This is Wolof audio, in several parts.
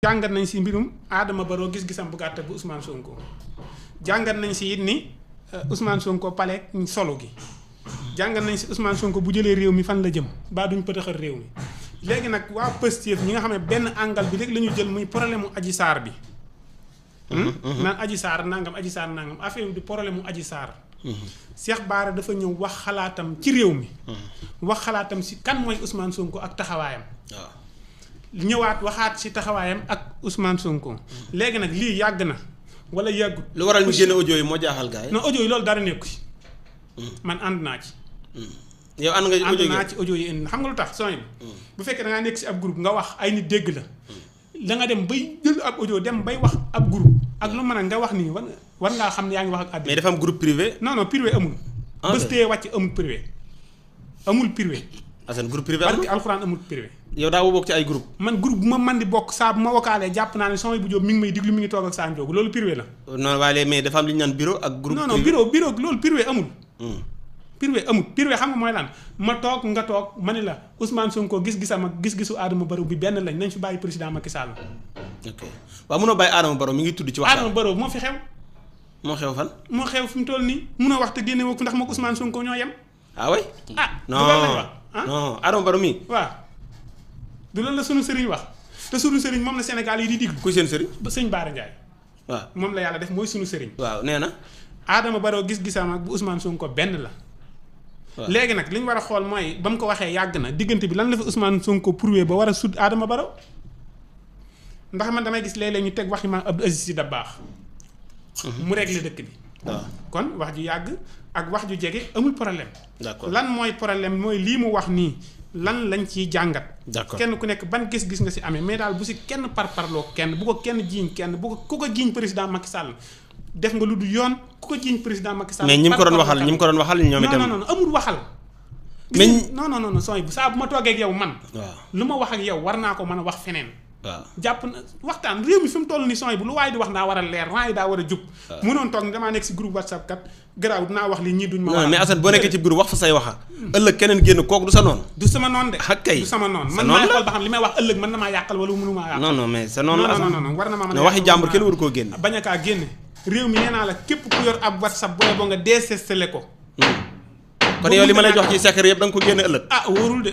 jàngat nañ si mbirum Adama Barrow gis-gisam bu gàtt bu Ousmane Sonko jàngat nañ si it ni Ousmane Sonko paleek solo gi jàngat nañ si Ousmane Sonko bu jëlee réew mi fan la jëm baa duñ pëtëxal réew mi léegi nag waa Pastef ñi nga xam ne benn angle bi rek la ñu jël muy problème mu Adji Sarr bi. naan Adji Sarr nangam affaire bi di problème mu Adji Sarr. Cheikh Bara dafa ñëw wax xalaatam ci réew mi. wax xalaatam si kan mooy Ousmane Sonko ak taxawaayam. waaw ñëwaat waxaat si taxawaayam ak Ousmane Sonko. léegi nag lii yàgg na wala yàggut. lu waral ñu génne audio yi moo jaaxal gars yi. non audio yi loolu dara nekku si. man ànd naa ci. yow ànd nga audio yi ànd naa ci audio yi indi xam nga lu tax sooy bu fekkee da ngaa nekk si ab groupe nga wax ay nit dégg la. da nga dem bay jël ab audio dem bay wax ab groupe ak lu mën a nga wax nii war ngaa xam ne yaa ngi wax ak àddina. mais dafa am groupe privé. non privé amul. bés tee wàcc amul privé. amul privé. Assane groupe privé amul alxuraan amul privé. yow daa bokk ci ay groupe. man groupe bu ma man di bokk saa bu ma wokaalee jàpp naa ne son bu jóob mi ngi may diglu mi ngi toog ak saa njóogu loolu privé la. non waaye mais dafa am li ñu naan bureau ak. groupe non bureau loolu privé amul. privé amul privé xam nga mooy lan ma toog nga toog ma ni la Ousmane Sonko gis-gisam ak gis-gisu Adama Barrow bi benn lañ nañ fi bàyyi président Macky Sall. ok waaw mënoo bàyyi Adama Barrow mi ngi tudd ci waxtaan. Adama Barrow moo fi xew. moo xew fan. moo xew fi mu toll nii mun a wax te génne woo ko ndax moom Ousmane Sonko ñoo yem. ah oui. non Adama Barrow mi. waaw du loolu la sunu sëriñ wax te sunu sëriñ moom la Sénégal yi di diglu. kuy seen sëriñ. ba sëñ Bara Ndiaye. waaw moom la yàlla def mooy sunu sëriñ. waaw nee na. Adama Barrow gis-gisam ak bu Ousmane Sonko benn la. léegi nag li ñu war a xool mooy ba mu ko waxee yàgg na diggante bi lan la fi Ousmane Sonko prouvé ba war a sut Adama Barrow ndax man damay gis léeg-léeg ñu teg wax yi ma Abdou Aziz Sy Dabakh mu réglé dëkk bi. waaw kon wax ju yàgg ak wax ju jege amul problème. d'accord lan mooy problème mooy lii mu wax nii lan lañ ciy jàngat. d'accord kenn ku nekk ban gis-gis nga si amee mais daal bu si kenn parparloo kenn bu ko kenn jiiñ kenn bu ko ku ko jiiñ président Macky Sall. def nga lu du yoon ku ko jiiñ président Macky Sall. mais ñi mu ko doon waxal ñoom itam. non amul waxal. mais non sooy bu saa bu ma toogee ak yow man. waaw lu ma wax ak yow war naa ko mën a wax feneen. waaw jàpp na waxtaan réew mi fi mu toll nii sooy bu lu waaye di wax daa war a leer waaye daa war a jub. waaw mënoon toog damaa nekk si groupe WhatsApp kat garaaw dinaa wax lii ñii duñ ma. non mais Assane boo nekkee ci groupe wax fa say waxa ëllëg keneen génn kooku du sa noonu. du sama noonu de. ak kay du sama noonu man maay xool ba xam li may wax ëllëg mën na maa yàqal wala mënu maa yàqal. non mais sa noonu la. non war na maa mën a waxi jàmbur kenn waru koo génne. bañ a kaa génne réew mi nee naa la képp ku yor ab WhatsApp booy boo nga désinstallé ko. kon yow li ma lay jox ci secret yëpp da nga ko génne ëllëg. ah wóorul de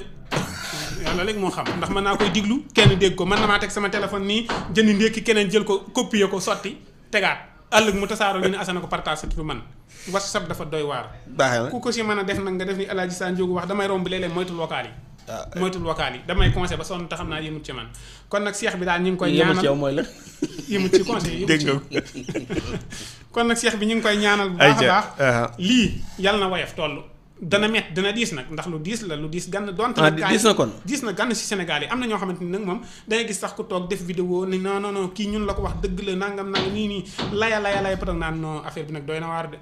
yàlla léegi moo xam ndax mën naa koy diglu kenn dégg ko mën na maa teg sama téléphone nii jënd ndékki keneen jël ko copier ko sotti tegaat ëllëg mu tasaaroo ñu ne asana ko partage tu man WhatsApp dafa doy waar. baax ku ko si mën a def nag nga def ni El Hadj Sa Ndiogou wax damay romb léeg-léeg moytul vocal yi. moytul vocal yi damay conseil ba sonn te xam naa yëmut ci man kon nag Cheikh bi daal ñu ngi koy. ñaanal yëmut ci yow mooy la. yëmut ci conseil yëmut ci dégg nga kon nag Cheikh bi ñu ngi koy ñaanal bu baax a baax lii yàlla na woyof toll dana met dana diis nag ndax lu diis la lu diis gann donte nag diis na kon diis na gann si Sénégal yi am na ñoo xamante ni nag moom dangay gis sax ku toog def vidéo ni non kii ñun la ko wax dëgg la nangam nii laya peut-être naan non affaire bi nag doy na waar de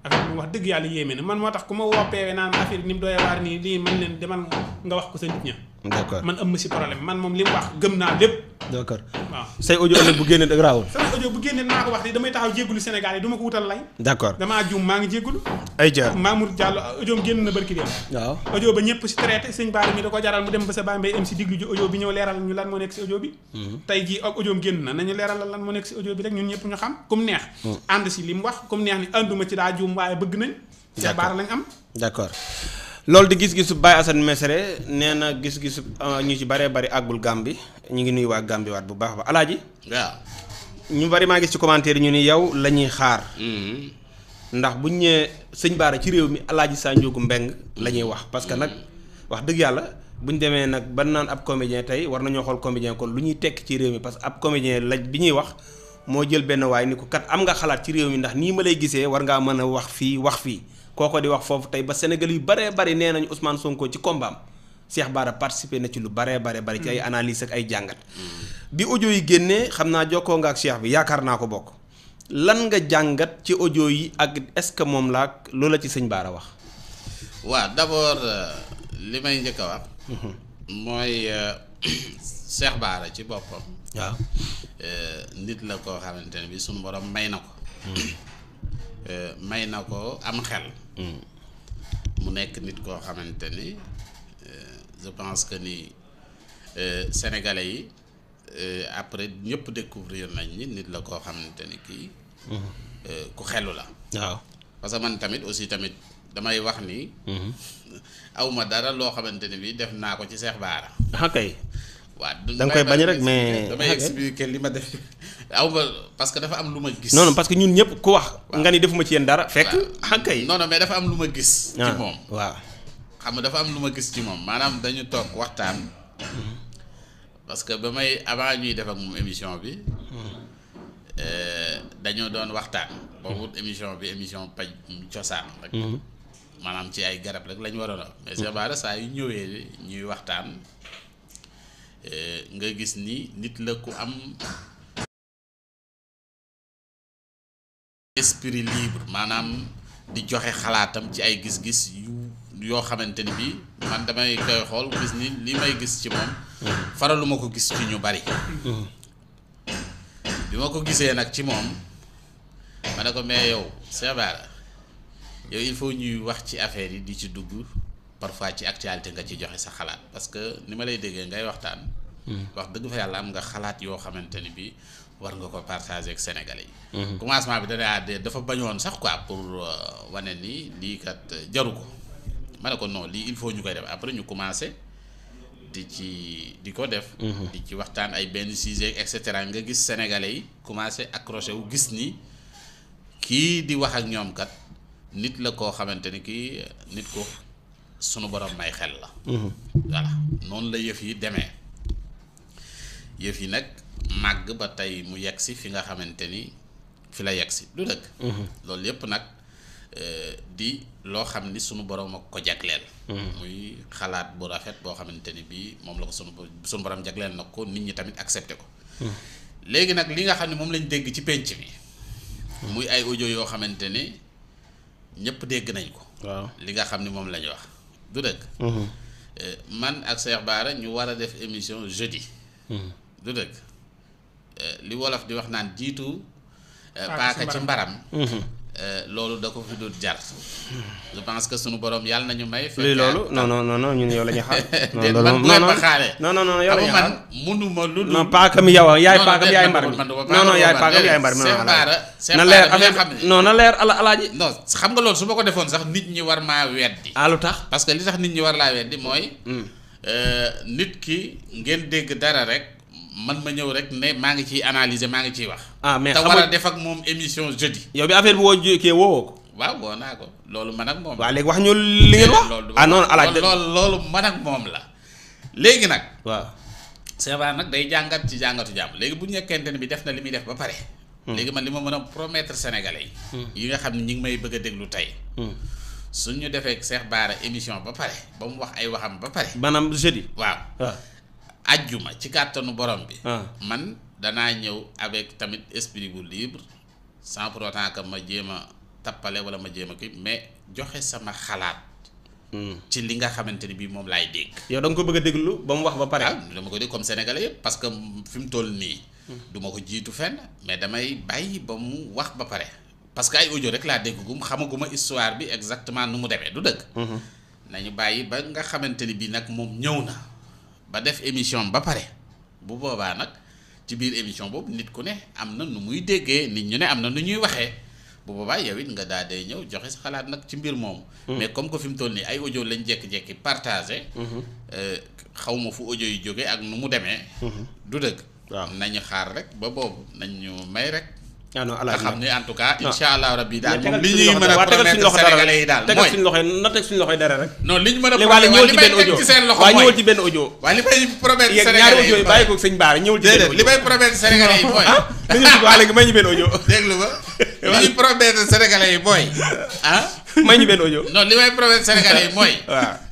affaire bi wax dëgg yàlla yéeme na man moo tax ku ma woppeewee naan affaire bi ni mu doy waar nii lii man leen demal nga wax ko sa nit ña. d'accord man am ma si problème man moom li mu wax gëm naa lépp. d'accord waaw say audio ëllëg bu génnee dëgg raawul. sama audio bu génnee naa ko wax di damay taxaw jéggulu Sénégal yi du ma ko wutal lay. d'accord damaa juum maa ngi jéggulu. ayca Mamour Diallo audio génn na barki dem. waaw audio ba ñëpp si traité sëñ Bara mi da ko jaral mu dem ba sa Baye Mbaye am si diglu ji audio bi ñëw leeral ñu lan moo nekk si audio bi. tey jii ak audio génn na nañu leeral lan moo nekk si audio bi rek ñun ñëpp ñu xam comme neex. ànd si li mu wax comme neex ni ànduma ci daa juum waaye bëgg nañ. Cheikh Bara lañ am. d'accord loolu di gis-gisu Baye Assane Mesere nee na gis-gisu ñu ci bëree bëri àggul Gàmbi ñu ngi nuyu waa Gàmbi waat bu baax ba alaaji waaw ñu bari maa gis ci commentaire yi ñu ni yow la ñuy xaar ndax buñ ñëwee sëñ Bara ci réew mi alaaji Sa Ndiogou Mbeng la ñuy wax parce que nag wax dëgg yàlla buñ demee nag ban naan ab comédien tey war nañoo xool comédien kon lu ñuy tekk ci réew mi parce que ab comédien laj bi ñuy wax moo jël benn waay ni ko kat am nga xalaat ci réew mi ndax nii ma lay gisee war ngaa mën a wax fii kooko di wax foofu tey ba Sénégal yu baree bari nee nañu Ousmane Sonko ci combat am Cheikh Bara participé na ci lu baree bari ci ay analyse ak ay jàngat bi audio yi génnee xam naa jokkoo nga ak Cheikh bi yaakaar naa ko bokk lan nga jàngat ci audio yi ak est-ce que moom laa loola ci sëñ Bara wax. waaw d'abord li may njëkk a wax. mooy Cheikh Bara ci boppam. waaw nit la koo xamante ne bi suñu borom may na ko. may na ko am xel. mu nekk nit koo xamante ni je pense que ni sénégalais yi après ñëpp découvrir nañ ni nit la koo xamante ni kii ku xelu la waaw parce que man tamit aussi tamit damay wax ni awma dara loo xamante ni bi def naa ko ci Cheikh Bara kay waaw da nga koy bañ rek mais damay expliquer li ma def awma parce que dafa am lu ma gis non parce que ñun ñëpp ku wax nga ni defuma ci yéen dara fekk kay non mais dafa am lu ma gis ci moom waaw xam nga dafa am lu ma gis ci moom maanaam dañu toog waxtaan parce que ba may avant ñuy def ak moom émission bi dañoo doon waxtaan boobu émission bi émission paj cosaan rek maanaam ci ay garab rek lañ waroon a mais Cheikh Bara saa yu ñëwee ñuy waxtaan nga gis ni nit la ku am esprit libre maanaam di joxe xalaatam ci ay gis-gis yoo xamante ni bi man damay koy xool gis ni li may gis ci moom faraluma ko gis ci ñu bari bi ma ko gisee nag ci moom ma ne ko mais yow Cheikh Bara yow il faut ñuy wax ci affaire yi di ci dugg parfois ci actualité nga ci joxe sa xalaat parce que ni ma lay déggee ngay waxtaan wax dëgg fa yàlla am nga xalaat yoo xamante ni bi war nga ko partager ak Sénégalais yi commencement bi dafa bañoon sax quoi pour wane ni lii kat jaru ko ma ne ko non lii il faut ñu koy def après ñu commencé di ko def di ci waxtaan ay benn sujet et cetera nga gis Sénégalais yi commencé accroché wu gis ni kii di wax ak ñoom kat nit la koo xamante ni kii nit ko sunu borom may xel la voilà noonu la yëf yi demee yëf yi nag màgg ba tey mu yegg si fi nga xamante ni fi la yegg si du dëgg loolu yépp nag di loo xam ni sunu borom ak ko jagleel muy xalaat bu rafet boo xamante ni bii moom la ko sunu borom jagleel nag ko nit ñi tamit accepté ko léegi nag li nga xam ne moom lañ dégg ci penc mi muy ay audio yoo xamante ni ñëpp dégg nañ ko waaw li nga xam ni moom la ñu wax du dëgg man ak Cheikh Bara ñu war a def émission jeudi du dëgg li wolof di wax naan jiitu paaka ci mbaram loolu da ko fi dul jar je pense que sunu borom yàlla nañu may luy loolu non ñun yow la ñuy xaar man bu ngeen ma xaaree non yow la ñuy xaar man munuma lu non paaka mi yow yaay paaka mi yaay mbar mi non yaay paaka mi yaay mbar mi Cheikh Bara na leer affaire non na leer alaaji non xam nga loolu su ma ko defoon sax nit ñi war maa weddi lu tax parce que li tax nit ñi war laa weddi mooy nit ki ngeen dégg dara rek man ma ñëw rek ne maa ngi ciy analyser maa ngi ciy wax mais te war a def ak moom émission jeudi yow bi affaire bi woo kii woowoo ko waaw woo naa ko loolu man ak moom waaw léegi wax ñu li ngeen wax non alaaji loolu man ak moom la léegi nag waaw Cheikh Bara nag day jàngat ci jàngatu jàmm léegi bu ñekkente ne bi def na li muy def ba pare léegi man li ma mën a promettre Sénégalais yi nga xam ne ñi ngi may bëgg a déglu tey suñu defee Cheikh Bara émission ba pare ba mu wax ay waxam ba pare maanaam jeudi waaw ajjuma ci kàttanu borom bi man danaa ñëw avec tamit esprit bu libre sans pour autant que ma jéem a tappale wala ma jéem a kii mais joxe sama xalaat ci li nga xamante ni bii moom laay dégg yow da nga ko bëgg a déglu ba mu wax ba pare dama ko dégg comme sénégalais yëpp parce que fi mu toll nii du ma ko jiitu fenn mais damay bàyyi ba mu wax ba pare parce que ay audio rek laa dégg gum xamaguma histoire bi exactement nu mu demee du dëgg nañu bàyyi ba nga xamante ni bii nag moom ñëw na ba def émission ba pare bu boobaa nag ci biir émission boobu nit ku ne am na nu muy déggee nit ñu ne am na nu ñuy waxee bu boobaa yow it nga daal day ñëw joxe sa xalaat nag ci mbir moomu. mais comme que fi mu toll nii ay audio lañ jékki-jékki partagé. xaw ma fu audio yi jóge ak nu mu demee. du dëgg. waaw nañu xaar rek ba boobu nañ ñu may rek. non nga xam ne en tout cas incha allah rabbi daal moom li ñuy ñuy mën a promettre Sénégalais yi daal tegal suñu loxo na teg suñu loxoy dara rek. non li ñu mën a promettre li may teg ci seen loxo mooy ñëwal ci benn audio. waaw li may promettre yeeg Sénégalais ñaari yi audio yi bàyyi ko sëñ Bara ñëwal ci benn audio. li may promettre Sénégalais yi mooy. dañu ci waa léegi may ñu benn audio. déglu ma li ñuy promettre Sénégalais yi mooy may ñu benn audio. non li may promettre Sénégalais yi mooy. waaw.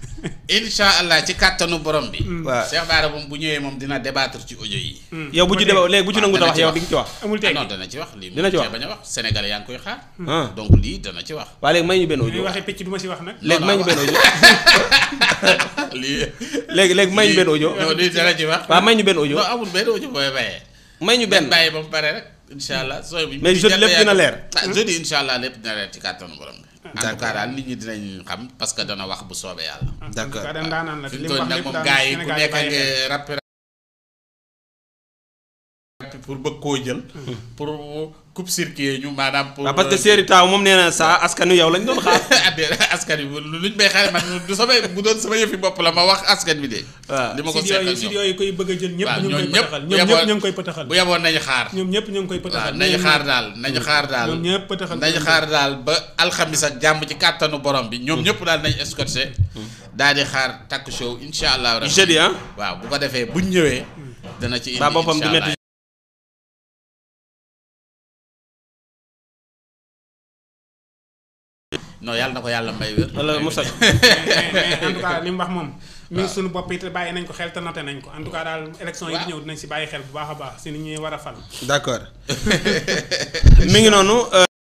incha allah ci kàttanu borom bi. waaw Cheikh Bara moom bu ñëwee moom dina débattre ci audio yi. yow bu ci débat léegi bu ci nangu ta wax yow di nga ci wax. amul teg non dana ci wax lii dina ci wax bañ a wax Sénégalais yaa ngi koy xaar. donc lii dana ci wax. waa léegi may ñu benn audio. waxee pecc du ma si wax nag. léegi may ñu benn audio. lii. léegi may ñu benn audio. non lii dana ci wax. waaw may ñu benn audio. non amul benn audio booy bàyyee. may ñu benn bàyyi ba mu pare rek incha allah sooy bu. mais jeudi lépp dina leer. jeudi incha allah lépp dina leer ci kàttanu borom bi. en tout cas daal nit ñi dinañ xam parce que dana wax bu soobee yàlla. d'accord daanaan la fi mu toll nag moom gars yi ku nekk nga rappel pour bëgg koo jël. pour coupe circuit ñu maanaam. pour parce que Seri Taaw moom nee na saa askanu yow lañ doon xaar. askan bi luñ may xaar man du samay bu doon sama yëfi bopp la ma wax askan bi de. waaw li ma ko seqal si yooyu koy bëgg a jël ñëpp waaw ñu ngi koy pëtaxal ñoom ñëpp ñu ngi koy pëtaxal. bu yeboon nañu xaar. ñoom ñëpp ñu ngi koy pëtaxal. waaw nañu xaar daal nañu xaar daal. ñoom ñëpp pëtaxal nañu xaar daal ba alxamis ak jàmm ci kàttanu borom bi ñoom ñëpp daal nañu escorté. daal di xaar takk show incha allah. jeudi ah. waaw bu ko defee buñ ñëwee. dana ci indi ba boppam du incha allah. metti non yàlla na ko yàlla may wér. wala Moussa. mais en tout cas li mu wax moom. mi ngi suñu bopp it bàyyi nañ ko xel te noté nañ ko en tout cas daal élection yi di ñëw dinañ si bàyyi xel bu baax a baax si ni ñuy war a fal. d'accord mi ngi noonu.